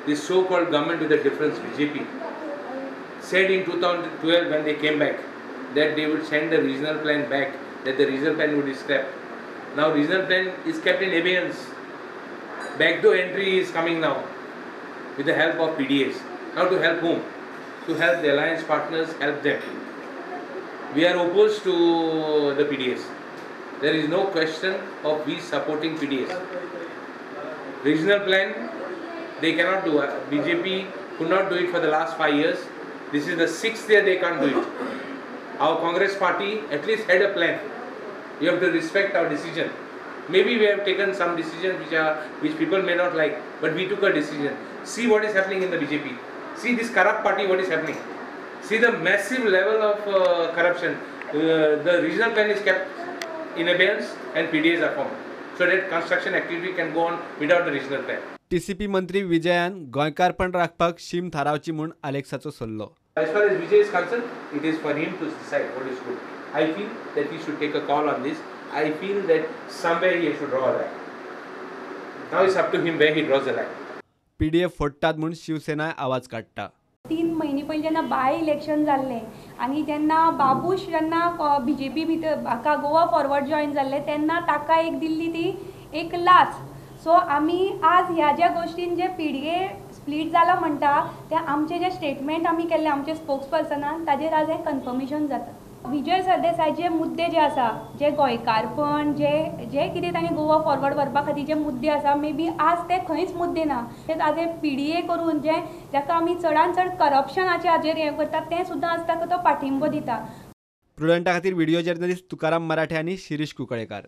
This so-called government with a difference, BJP, said in 2012 when they came back that they would send the regional plan back, that the regional plan would be scrapped. Now regional plan is kept in abeyance. Backdoor entry is coming now with the help of PDAs. Now to help whom? To help the alliance partners, help them. We are opposed to the PDAs. There is no question of we supporting PDAs. Regional plan, they cannot do. BJP could not do it for the last 5 years. This is the 6th year they can't do it. Our Congress party at least had a plan. You have to respect our decision. Maybe we have taken some decisions which people may not like, but we took a decision. See what is happening in the BJP. See this corrupt party, what is happening. See the massive level of corruption. The regional plan is kept in abeyance and PDAs are formed, so that construction activity can go on without the regional plan. TCP मंत्री विजयान गोंयकारपण राखपाक शीम थारावची म्हूण आलेक्साचो सल्लो. As far as Vijay is concerned, it is for him to decide what is good. I feel that he should take a call on this. I feel that somewhere he should draw a line. Now it's up to him where he draws the line. PDA फोडटात म्हूण शिवसेना आवाज काडटा. 3 म्हयने पयलीं जेन्ना by election जाल्लें आनी जेन्ना बाबूश जेन्ना बीजेपी भितर हाका गोवा फॉरवर्ड जॉयन जाल्ले तेन्ना ताका एक दिल्ली ती एक लाच. सो आमी आज ह्या ज्या गोश्टीन जे पीडीए स्प्लीट जाला म्हणटा ते आमचे जे स्टेटमेंट आमी केल्ले आमचे स्पोक्स पर्सनान ताजेर आज हें कन्फर्मेशन जाता. विजय सरदेसायचे मुद्दे जे आसा, जे गोंयकारपण, जे जे कितें तांणी गोवा फॉरवर्ड व्हरपा खातीर जे मुद्दे आसा, मे बी आज ते खंयच मुद्दे ना. तेच आज हे पीडीए करून जे जाका आमी चडान चड करप्शनाचे हाजेर हें करता तें सुद्दां आज ताका तो पाठिंबो दिता. प्रुडंटा खातीर व्हिडिओ जर्नलिस्ट तुकाराम मराठे आनी शिरीष कुंकळेकार.